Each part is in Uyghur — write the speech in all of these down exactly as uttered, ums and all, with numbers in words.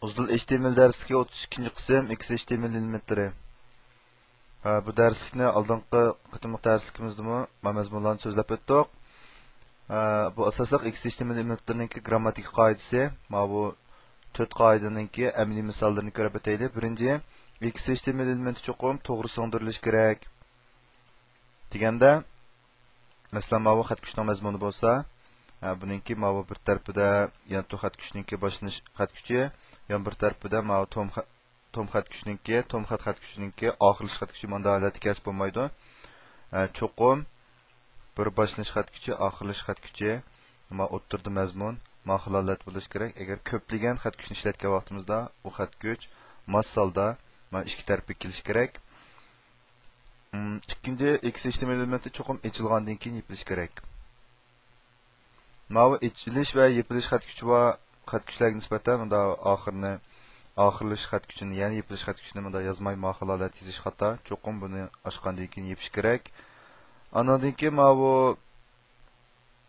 ئۇزۇل ئېچ تى ئېم ئېل دەرسلىكى ئوتتۇز ئىككىنچى قىسىم، ئېكس ئېچ تى ئېم ئېل ئېلېمېنتلىرى. ھە، بۇ دەرسلىكنى ئالدىنقى قېتىملىق دەرسلىكىمىزدىمۇ ما مەزمۇنلارنى سۆزلەپ ئۆتتۇق. ھە، بۇ ئاساسلىق ئېكس ئېچ تى ئېم ئېل ئېلېمېنتلىرىنىڭكى گرامماتىكا قائىدىسى، ما بۇ تۆت قائىدىنىڭكى ئەمەلىي مىساللىرىنى كۆرۈپ ئۆتەيلى. بىرىنچى، ئېكس ئېچ تى ئېم ئېل ئېلېمېنتى چوقۇم توغرا سىڭدۈرۈلۈشى كېرەك. دېگەندە، مەسىلەن، ماۋۇ خەت كۈچنىڭ مەزمۇنى بولسا، ھە، بۇنىڭكى ماۋۇ بىر تەرىپىدە يانتۇ خەت كۈچنىڭكى باشلىنىش خەت كۈچى، يان بىر تەرىپىدە ماۋۇ توم خە-، توم خەت كۈچنىڭكى، توم خەت خەت كۈچىنىڭكى ئاخىرلىشىش خەت كۈچى مۇنداق ھالەتتە كەلسە بولمايدۇ. ھە، چوقۇم بىر باشلىنىش خەت كۈچى، ئاخىرلىشىش خەت كۈچى، ما ئوتتۇرىدا مەزمۇن، ما خىل ھالەت بولۇشى كېرەك. ئەگەر كۆپلىگەن خەت كۈچنى ئىشلەتكەن ۋاقتىمىزدا، ئۇ خەت كۈچ ماس ھالدا ما ئىككى تەرەپكە كېلىشى كېرەك. ئىم، ئىككىنچى، ئېكس ئېچ تى ئېم ئېل ئېلېمېنتى چوقۇم ئېچىلغاندىن كېيىن يېپىلىشى كېرەك. ماۋۇ ئېچىلىش ۋە يېپىلىش خەت كۈچى بار خەت كۈچلەرگە نىسبەتەن مۇنداق ئاخىرنى، ئاخىرلىشىش خەت كۈچىنى، يەنى يېپىلىش خەت كۈچىنى مۇنداق يازماي، ما خىل ھالەت يېزىش خاتا. چوقۇم بۇنى ئاچقاندىن كېيىن يېپىش كېرەك. ئاندىن كېيىن ماۋۇ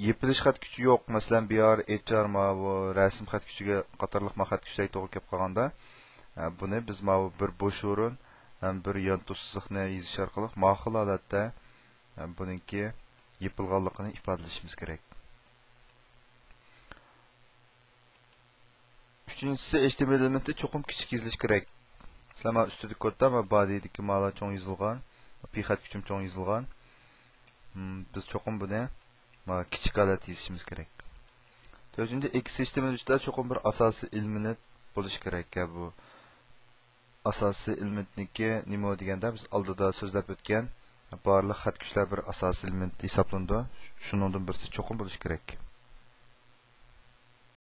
يېپىلىش خەت كۈچى يوق، مەسىلەن، بىئار، ئېچ ئار، ماۋۇ رەسىم خەت كۈچىگە قاتارلىق ما خەت كۈچلەرگە توغرا كېلىپ قالغاندا، ئە، بۇنى بىز ماۋۇ بىر بوش ئورۇن ھەم بىر يانتۇ سىزىقنى يېزىش ئارقىلىق ما خىل ھالەتتە، ئە، بۇنىڭكى يېپىلغانلىقىنى ئىپادىلىشىمىز كېرەك. ئۈچىنچىسى، ئېچ تى ئېم ئېل ئېلېمېنتى چوقۇم كىچىك يېزىلىشى كېرەك. مەسىلەن، مانا ئۈستىدىكى كودتا ما بادىدىكى مالا چوڭ يېزىلغان، پى خەت كۈچىمۇ چوڭ يېزىلغان. ھىم، بىز چوقۇم بۇنى ما كىچىك ھالەتتە يېزىشىمىز كېرەك. تۆتىنچى، ئېكس ئېچ تى ئېم ئېل ئۈچتە چوقۇم بىر ئاساسىي ئېلېمېنت بولۇشى كېرەك. يا بۇ ئاساسىي ئېلېمېنتنىڭكى نېمە دېگەندە، بىز ئالدىدا سۆزلەپ ئۆتكەن بارلىق خەت كۈچلەر بىر ئاساسىي ئېلېمېنت ھېسابلىنىدۇ. شۇنىڭدىن بىرسى چوقۇم بولۇشى كېرەك.